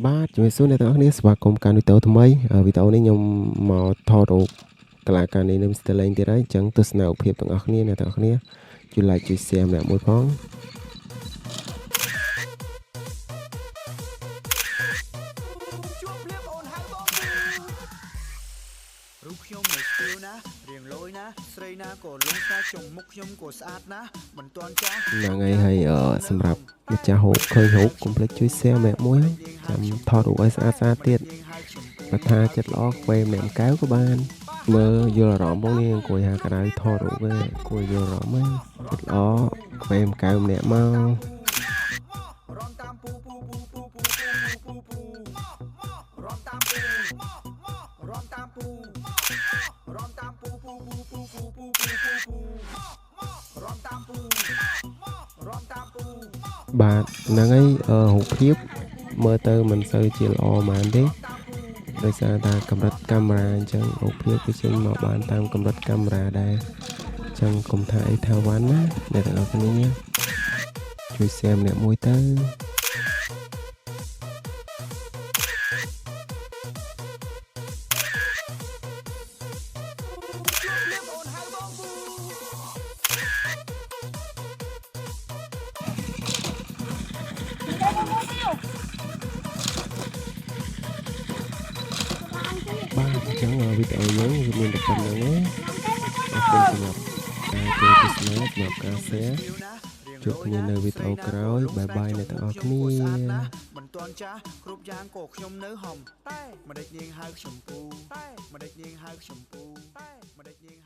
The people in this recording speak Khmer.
បាទជំរាបសួរអ្នកទាំងអស់គ្នាស្វាគមន៍កាន់វីដេអូថ្មីវីដេអូនេះខ្ញុំមកថតរូបកលាការនេះនៅ Mr. Lane ទៀតហើយអញ្ចឹងទស្សនារូបភាពទាំងអស់គ្នាអ្នកទាំងអស់គ្នាជួយ like ជួយ share ម្នាក់មួយផង រូបខ្ញុំនៅស្ទៀវណារៀងលយណាស្រីណាក៏លងតែខ្ញុំមុខខ្ញុំក៏ស្អាតណាមិនទាន់ចាស់ ហ្នឹងហើយហើយសម្រាប់ម្ចាស់រូបឃើញរូបកុំភ្លេចជួយ share ម្នាក់មួយចាំថតរូបឲ្យស្អាតស្អាតទៀតបើថាចិត្តល្អខ្វេម្នាក់មួយកែវក៏បានមើលយល់អារម្មណ៍ផងនេះអង្គុយហាក្តៅថតរូបឯងអង្គុយយល់អារម្មណ៍ហ្នឹងចិត្តល្អខ្វេមួយកែវម្នាក់មក រំតាមពូពូពូពូពូពូពូរំតាមពូរំតាមពូរំតាមពូពូពូពូពូពូពូពូពូរំតាមពូរំតាមពូ បាទហ្នឹងហើយរូបភាពមើលទៅមិនសូវជាល្អហ្មងទេដោយសារតែកម្រិតកាមេរ៉ាអញ្ចឹងរូបភាពវាចេញមកបានតាមកម្រិតកាមេរ៉ាដែរអញ្ចឹងកុំថាអីថាវ៉ាន់ណាអ្នកទាំងអស់គ្នាជួយ share ម្នាក់មួយទៅ បាទអញ្ចឹងវីដេអូយើងវាមានតែប៉ុណ្្នឹងទេអរគុណសម្រាប់ការចូលទស្សនាសម្រាប់ការ share ជួបគ្នានៅវីដេអូក្រោយបាយបាយអ្នកទាំងអស់គ្នា មិនទាន់ចាស់គ្រប់យ៉ាងក៏ខ្ញុំនៅហំតែម្ដេចនាងហៅខ្ញុំពូតែម្ដេចនាងហៅខ្ញុំពូតែម្ដេចនាង